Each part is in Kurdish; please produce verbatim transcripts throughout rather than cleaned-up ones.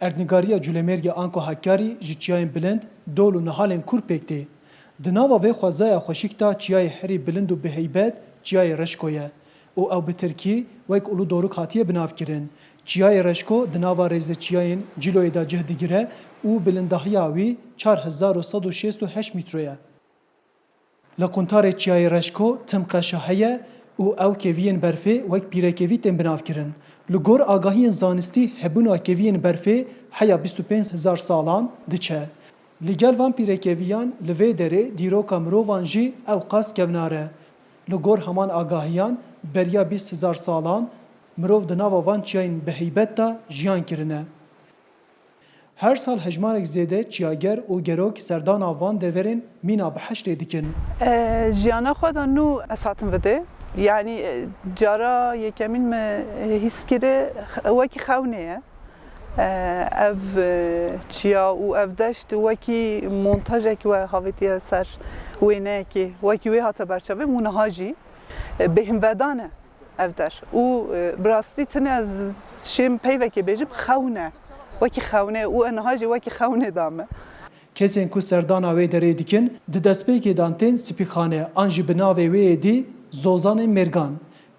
Erdnîgariya Culemêrgê anko Hakkari ji çiyayên bilind, dol û nihalên kûr pêk tê. Di nava vê xwezaya xweşik de çiyayê herî bilind û biheybet çiyayê Reşko ye û ew bi tirkî wek Uludoruk hatiye binavkirin. Çiyayê Reşko di nava rêzeçiyayên Cîloyê de cih digire û bilindahiya wî çar hezar û sed û şêst û heşt mîtro ye. Li quntarê çiyayê Reşko tim qeşa heye û ew keviyên berfê wek pîrekevî tên binavkirin. Li gor agahiyên zanistî hebûna keviyên berfê heya bîst û pênc hezar salan diçe. Li gel van pîrekeviyan li vê derê dîroka mirovan jî ew qas kevnar e. Li gor heman agahiyan beriya bîst hezar salan mirov di nava van çiyayên biheybet de jiyan kirine. Her sal hejmarek zêde çiyager û gerok serdana van deverên mîna biheştê dikin. E, jiyana xwe de nû ez hatim vidê. Yanî, e, cara yekemîn me, e, hîs kiri, x-, wekî xewnê ye. E, ev, e, çiya û ev deşt wekî montajek we havêtiye ser wêneyekê. Wekî wê hate berçavê, mû niha jî, e, bêhnvedan e. Ev der. Û, e, bi rastî tune ez şêm peyvekê bêjim, xewn e. Wekî xewnê û e niha jî wekî xewnê da me. Kesên ku serdana wê derê dikin, di destpêkê dan tên Spîxane an jî bi navê wê yê dî Zozanên Mêrgan.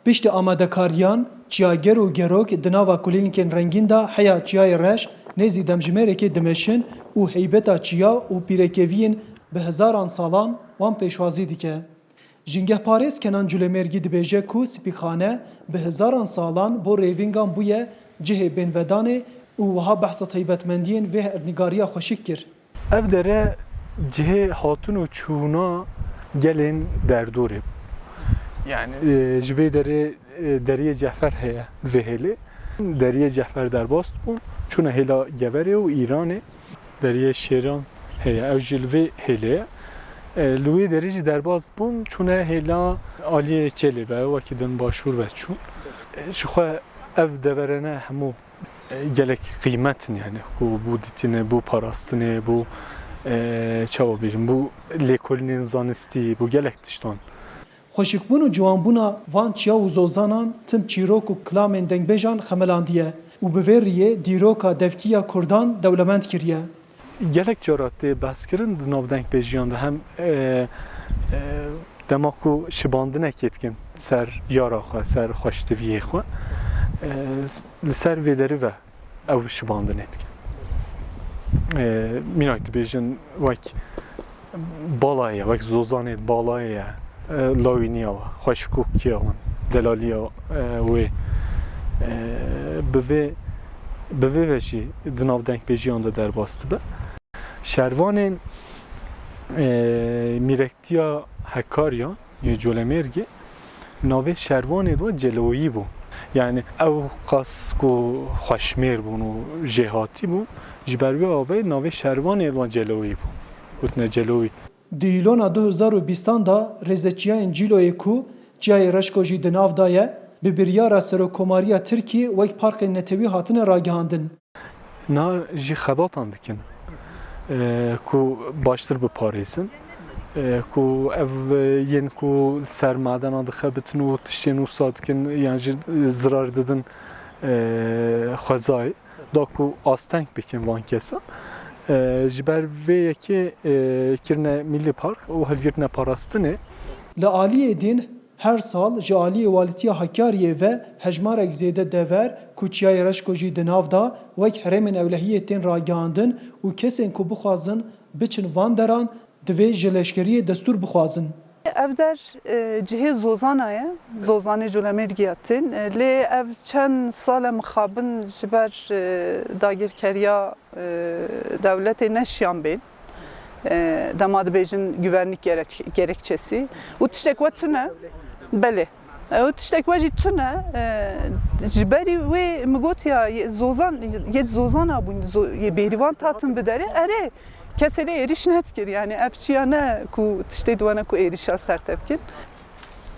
Piştî amadekariyan, çiyager û gerok di nava kulîlînkên rengîn de heya çiyayê reş nêzî demjimêrekê dimeşin û heybeta çiya û pîrekeviyên bi hezaran salan wan pêşwazî dike. Jîngehparêz Kenan Culemêrgî dibêje ku Spîxane bi hezaran salan bo rêvîngan bûye cihê bêhnvedanê û wiha behsa taybetmendiyên vê erdnîgariya xweşik kir. Ev dere cihê hatin û çûna gelên derdorê bû. Yani, e, ji vê derê, e, deriyê Cefer heye vê hêlê. Deriyê Cefer derbas bûn, çûne hêla Geverê û Îranê. Deriyê Şêran heye, ew jî li vê hêlê ye. E, li wê derê jî derbas bûn, çûne hêla aliyê Çêlê ve, wekî din başûr ve çûn. E, ji xwe ev deverene hemû, e, gelek qîmet in, yani, ku bû dîtinê, bû parastinê, bû, e, çawa bêjim, bû lêkolînên zanistî, bû gelek tiştan. Xweşikbûn û ciwanbûna van çiya û zozanan tim çîrok û kilamên dengbêjan xemelandiye û bi vê riyê dîroka devkî ya kurdan dewlemend kiriye. Gelek cara tê behskirin di nav dengbêjiyan de hem, e, e, dema ku şibandinekê dikin ser yara xwe, ser xweştiviyê xwe, e, li ser vê derî ve ew şibandinê dikin. E, mînak dibêjin wek balayê ye, wek zozanê balayê ye, e, lawîniya we, xweşikoktiya wan, delaliya, e, wê, e, bi vê, bi vê ve jî di nav dengbêjiyan de derbas dibe. Şervanên, e, mîrektiya Hekkariya yê Colemêrgê navê şervanê de Celoyî bû. Yani ew qas ku xweşmêr bûn û jêhatî bûn, ji ber wê avê navê şervanê de Celoyî bû. Gotine Celoyî. Di Îlona du hezar û bîstan de rêzeçiyayên Cîloyê ku çiyayê Reşko jî di nav de ye, bi biryara Serokkomariya Tirkiyê wek parkên netewî hatine ragihandin. Niha jî xebatan dikin, e, ku baştir biparêzin, e, ku ev, e, yên ku li ser madena dixebitin û tiştên wisa dikin, yan jî zirar didin, e, xwezayê, da ku asteng bikin van kesan. E, ji ber vê yekê, e, kirine Milli Park û hilgirtine parastinê. Li aliyê din, her sal ji aliyê Walîtiya Hakkari'yê ve hejmarek zêde dever ku Çiyayê Reşko jî di nav de wek herêmên ewlehiyê tên ragihandin û kesên ku bixwazin biçin van deran, divê ji leşkeriyê destûr bixwazin. Ev der, e, cihê zozana ye, zozanê Colemêrgiya tên. E, lê ev çend sal e mixabin ji ber, e, dagirkeriya, e, dewletê neşiyan bên. E, dema dibêjin güvenlik gerek-, gerekçesi. Û tiştek we tune. Belê. E, û tiştek we jî tune. E, ji berî wê min gotiya, yê zozan, yê zozana bûn, zo-, yê bêrîvan tatin bi derê. Erê, kesê lê êrîş nedikir. Yani ev çiya ne ku tiştê di we ne ku êrîşa ser te bikin.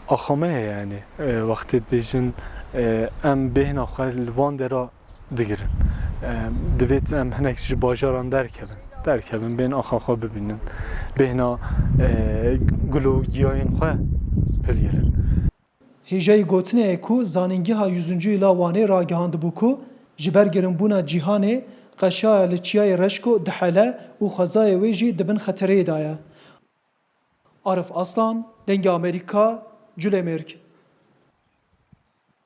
Axa me heye yani. E, wextê dibêjin, e, em bêhna xwe li van dera digirin. E, divêt em hinek ji bajaran derkevin. Derkevin, bên axa xwe bibînin. Bêhna, e, gul û giyayên xwe pilgirin. Hêjayî gotinê ye ku Zanîngeha Yüzüncü Yıla Wanê ragihandibû ku ji ber girinbûna cîhanê qeşaya li Çiyayê Reşko dihele û xwezayê wê jî di bin xetereyê de ye. Arif Aslan, Dengê Amerîka, Culemêrg.